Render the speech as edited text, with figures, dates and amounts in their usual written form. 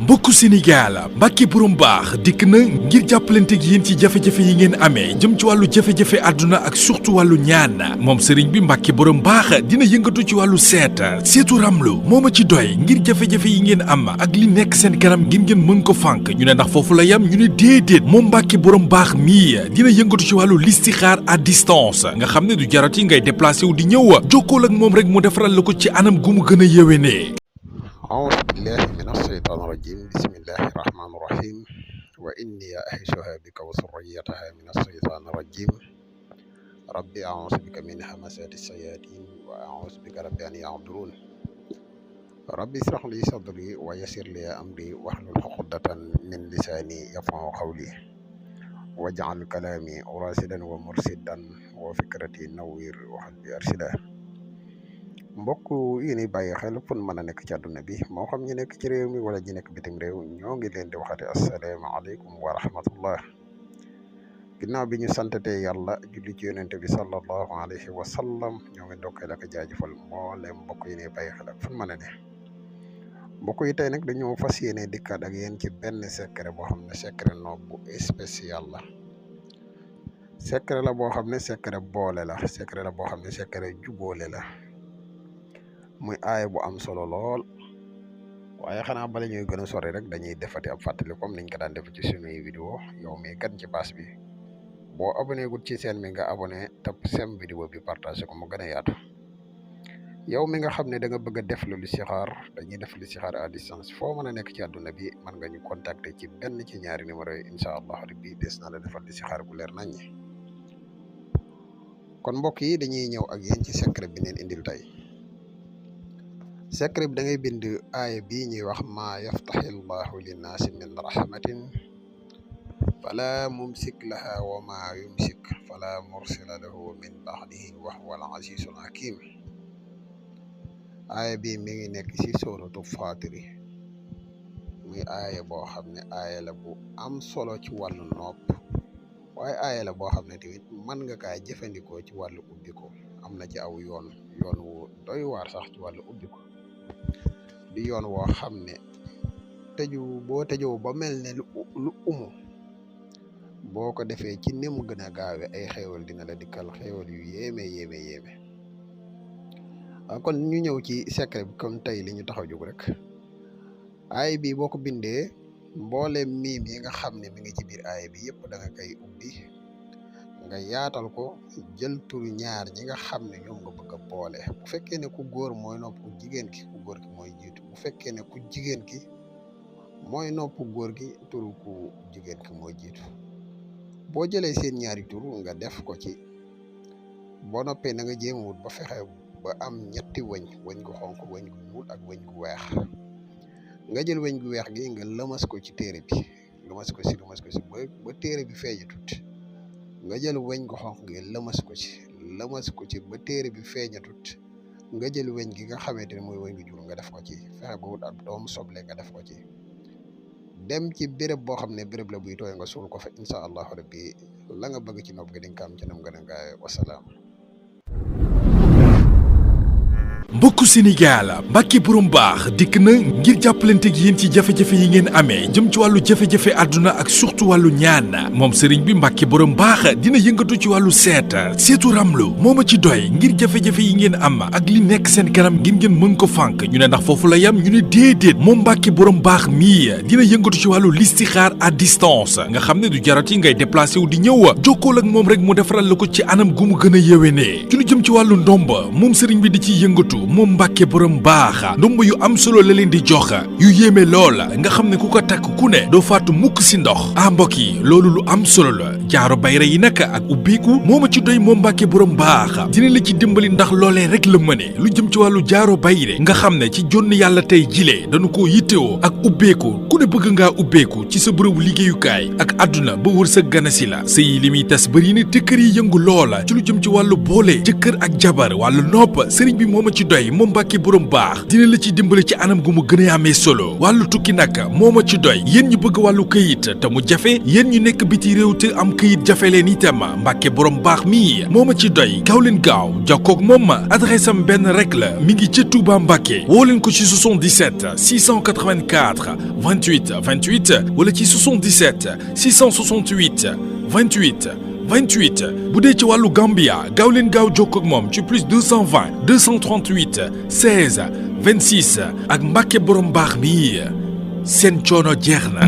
mbokku Sénégal Mbàkke borom baax dikk na ngir jàppalanteeg yéen ci jafe-jafe yi ngeen amee jëm ci wàllu jafe-jafe àdduna ak surtout wàllu ñaan moom sëriñ bi Mbàkke borom baax dina yëngatu ci wàllu seetu ramlu moo ma ci doy ngir jafe-jafe yi ngeen am ak li nekk seen kanam ngeen mën ko fànk ñu ne ndax foofu la yam ñu ne déedéet moom Mbàkke borom baax mii dina yëngatu ci wàllu listixaar à distance nga xam ne du jarati ngay déplacé wu di ñëw jokkool ak moom rek mu defaral la ko ci anam gu mu gën a yéwénee. أعوذ بالله من الشيطان الرجيم بسم الله الرحمن الرحيم وإني أعيذها بك وذريتها من الشيطان الرجيم ربي أعوذ بك من همزات الشياطين وأعوذ بك رب أن يحضرون ربي اشرح لي صدري ويسر لي أمري واحلل عقدة من لساني يفقهوا قولي واجعل كلامي راشدا ومرشدا وفكرتي نوير وقلبي أرشدا mbokk yi ni bàyyi xel fu mën a nekk ci àdduna bi moo xam ñi nekk ci réew mi wala ñi nekk bitim réew ñoo ngi leen di waxati asalaamaaleykum wa rahmatullah ginnaaw bi ñu santatee yàlla julli ci yonente bi sallallahu alayhi wa sallam ñoo ngi ndokkeel ak jaajëfal mboolem mbokk yi ni bàyyi xel ak fu mën a ne mbokk yi tey nag dañoo fas yéene dikkaat ak yéen ci benn secret boo xam ne secret noob bu spécial la secret la boo xam ne secret boole la secret la boo xam ne secret jubóole la muy aaya bu am solo lool waaye xanaa bala ñuy gën a sori rek dañuy defati ab fàttali comme niñ ko daan def ci sunuy vidéo yow mi gan ci baas bi boo abonné gul ci seen mi nga abonné te sem vidéo bi partagé ko mu gën a yaatu yow mi nga xam ne da nga bëgg a def lu listixaar dañuy def listixaar à distance foo mën a nekk ci àdduna bi mën nga ñu contacter ci benn ci ñaari numéro yi incha allah rabbi des na la defal listixaar bu leer naññi kon mbokk yi dañuy ñëw ak yéen ci secret bi neen indil tey secret bi da ngay bind aaya bii ñuy wax maa yaftaxi llahu linnaasi min rahmatin fala mumsik laha wa maa yumsik fala mursila lahu min baxdihi wa huwa al azizul hakim aaya bii mi ngi nekk ci sooratu faatiri muy aaya boo xam ne aaya la bu am solo ci wàllu nopp waaye aaya la boo xam ne tamit mën nga kaa jëfandikoo ci wàllu ubbiko am na ci aw yoon wu doy waar sax ci wàllu ubbiko di yoon woo xam ne boo tëjoo ba mel ne lu umu boo ko defee ci ni mu gën a gaawe ay xéewal dina la dikkal xéewal yu yéeme kon ñu ñëw ci secret bi comme tey li ñu taxaw jóg rek aay bi boo ko bindee mbooleem miim yi nga xam ne mi ngi ci biir aay bi yëpp da nga koy ubbi nga yaatal ko jël turu ñaar ñi nga xam ne ñoom nga bëgg a boole bu fekkee ne ku góor mooy nopp ku jigéen ki ku góor ki mooy jiitu bu fekkee ne ku jigéen ki mooy nopp góor gi turu ku jigéen ki mooy jiitu boo jëlee seen ñaari turu nga def ko ci boo noppee na nga jéem wut ba fexe ba am ñetti wëñ gu xonk wëñ gu ñuul ak wëñ gu weex nga jël wëñ gu weex gi nga lëmas ko ci téere bi lëmas ko si ba téere bi feeñatut nga jël weñ gu xonq gi lëmas ko ci ba téere bi feeñatut nga jël weñ gi nga xamante ne mooy weñ gu jur nga def ko ci fexe ba wut ab doomu soble nga def ko ci dem ci béréb boo xam ne béréb la buy tooy nga suul ko fa incha allahu rabbi la nga bëgg ci nopp gi di nga ko am ci nam gën a gaawe wasalaam. mbokku Sénégal Mbàkke borom baax dikk na ngir jàppalanteeg yéen ci jafe-jafe yi ngeen amee jëm ci wàllu jafe-jafe àdduna ak surtout wàllu ñaan moom sëriñ bi Mbàkke borom baax dina yëngatu ci wàllu seetu ramlu moo ma ci doy ngir jafe-jafe yi ngeen am ak li nekk seen kanam ngeen mën ko fànk ñu ne ndax foofu la yam ñu ne déedéet moom Mbàkke borom baax mii dina yëngatu ci wàllu listixaar à distance nga xam ne du jarati ngay déplacé wu di ñëw jokkool ak moom rek mu defaral la ko ci anam gu mu gën a yéwénee ci lu jëm ci wàllu ndomba moom sëriñ bi di ci yëngatu moom Mbàkke borom baax ndomb yu am solo la leen di jox yu yéeme lool nga xam ne ku ko takk ku ne doo faatu mukk si ndox mbokk yi loolu lu am solo la jaaro bayra yi nag ak ubbeeku moo ma ci doy moom Mbàkke borom baax dina la ci dimbali ndax loolee rek la mëne lu jëm ci wàllu jaaro bayre nga xam ne ci jonn yàlla tey jilee dañu ko yittewoo ak ubbeeku ku ne bëgg ngaa ubbeeku ci sa bërëbu liggéeyukaay ak àdduna ba wër sa ganasi la sëy li muy tas bëri na te kër yi yëngu loola ci lu jëm ci wàllu boole jëkkër jëkkër ak jabar wàllu nopp sëriñ bi moo ma ci doy moom Mbàkke borom baax dina la ci dimbale ci anam gu mu gën a amee solo wàllu tukki nag moo ma ci doy yéen ñu bëgg wàllu këyit te mu jafe yéen ñu nekk biti réew te am këyit jafe leen itam Mbàkke borom baax mi moo ma ci doy gaaw leen gaaw jokkoog moom adresse am benn rek la mi ngi ca Touba Mbàkke woo leen ko ci 77 684 28 28 wala ci 77 668 28 28 bu dee ci wàllu Gambia gaaw leen gaaw jokkoo ak moom ci plus 220 238 16 26 ak Mbàkke borom baax mi seen coono jeex na.